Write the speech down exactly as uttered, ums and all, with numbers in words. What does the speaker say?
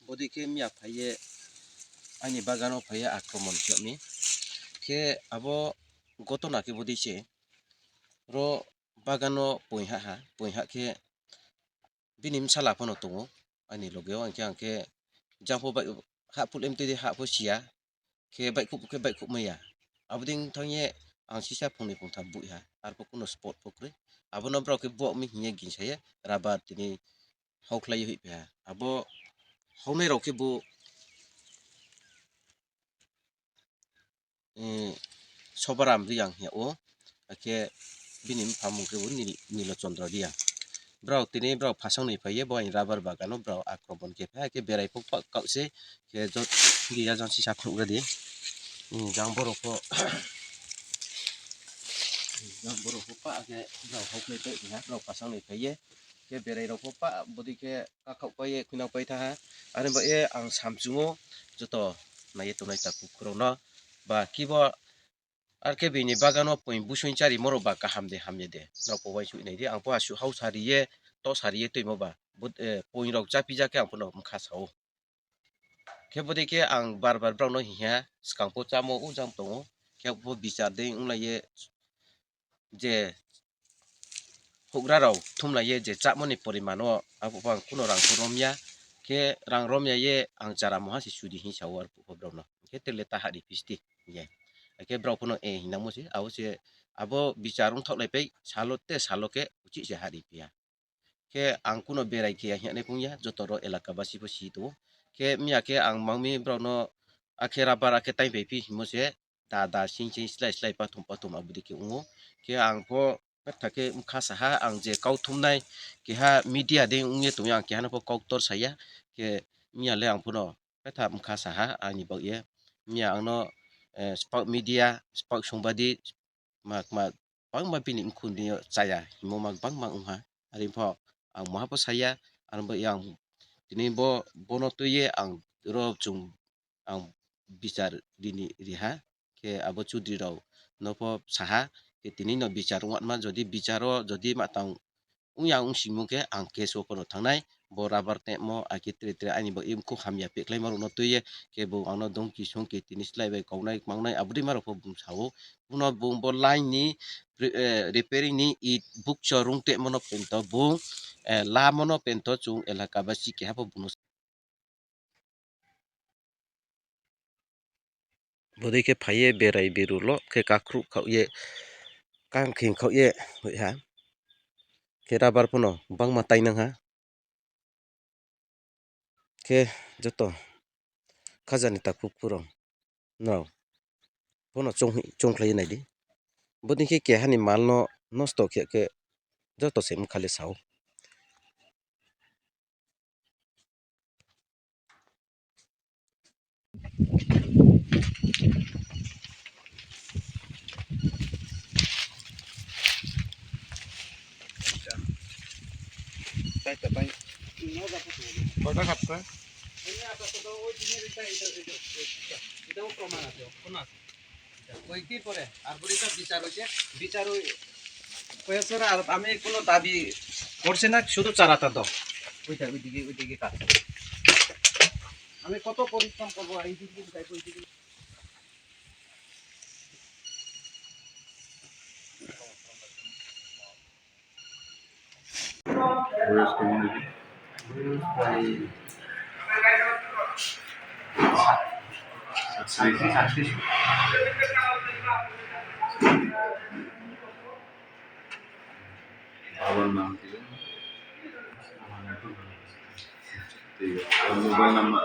Bodi khe miya phaiye ani bagano phaiye akromon khe mi. Khe abo gotona khe bodi se ro bagano poiha ha, poiha khe bini bwsala phano tongo ani loge o, hwnkhe ang khe jang pho bai ha phul M T D ha pho siya, khe baikhup khe baikhup maya. Aboding thangye ang sisa phungnwi phungtham buiha, arpho kuno spot pho kwrwi. Abono borok khe buak mi hinya ginsaye rubber tini hokhlai hoih pha. Abo hoknai rok khe bo, eh, Sobaram Riyang hiya o, hakhe bini bupha mung khe bo Nil-, Nilo Chandra Riyang. Borok tini borok phasang ni phaiye bo ani rubber bagano borok akromon khe phai, hakhe berai phok kau se, khe jot giya jang sisa phunuk radi. Hmm, jang borok pho, jang borok pho pa khe borok hoknai tei khe borok phasang ni phaiye. Khe berai rok pho pa bodi khe kakhok pai khwinang pai tha ha. Ani ba e ang samchungo joto naiye tongnai takhuk khurokno ba kibo R K B ni bagano poi busui chari moro ba kaham de hamya de. Nok pho uansuk nai di, ang pho aswk hau sari ye to sari ye twimo ba. But, eh, poi rok chapi ja khe ang pho no wngkha sao. Khe bodi khe ang bar bar borok no hiya swkang pho chamo o jang tongo. Khe bo bichar de wng lai ye je hugra rok thum lai ye je chamo ni poriman o abo bo ang kuno rang pho romya. Khe rang romya ye ang chara moha se sudi hin sao ar phuh borok no. Khe tele ta hari pisti ye. Khe borok pho no e hinang mo se abo se abo bichar wng thok lai pai salo te salo khe uchi se hari pia. Khe ang kuno berai khe ya hinwi phung ya, joto rok elaka basi bo si tongo. Khe miya khe ang mangmi borok no akhe rubber akhe tai pai phi himo se da da sing sing slai slai pathum pathum abudi khe wngo. Khe ang pho petha khe wngkha saha ang je kau thumnai keha media de wngye tongya ang keha no pho kok tor saya. Khe miya le ang pho no petha wngkha saha ani bagwi. Miya ang no, eh, spak media spak songbadik ma, ma, bangma bini mkhun ni chaya himo ma bangma wngha. Ari pho ang moha pho saya, ang bo yang tini bo, bono twiye ang ro chung ang bichar rini riha. Khe abo chudri rok no pho saha, khe tini no bichar wngma, jodi bichar o jodi ma tang wngya wng singmo khe ang case o kono thangnai. Bo rubber temo akhe tre tre ani bagwi kok hamya pekhlai ma rokno twiye khe bo ang no dongki songki tini slai bai koknai mangnai abudi ma rok pho bung sao. Bono bung bo line ni re-, eh, repairing ni it bukcho rung temo no pento bung, eh, lamo no pento chung elaka basi keha pho bung no. Bwdwi khe phaiye berai beru lo khe kakhru khaoh ye kangkhing khaoh ye ha khe rubber phano bangma tainang ha. Khe joto khajani takhuk phuru no bono chong, chongkhlai naidi. Boni khe kehani mal no nosto khe khe joto se wngkha le sao. Kota kapta? Oiti pore, ar pore ta bichar hoiche, bichar hoi, koyesora, ar ami kono dabi korche na, shudu chara ta do. Oita, oidike, oidike kache. Ami koto porishrom korbo, ei dike, oidike. Mobile number.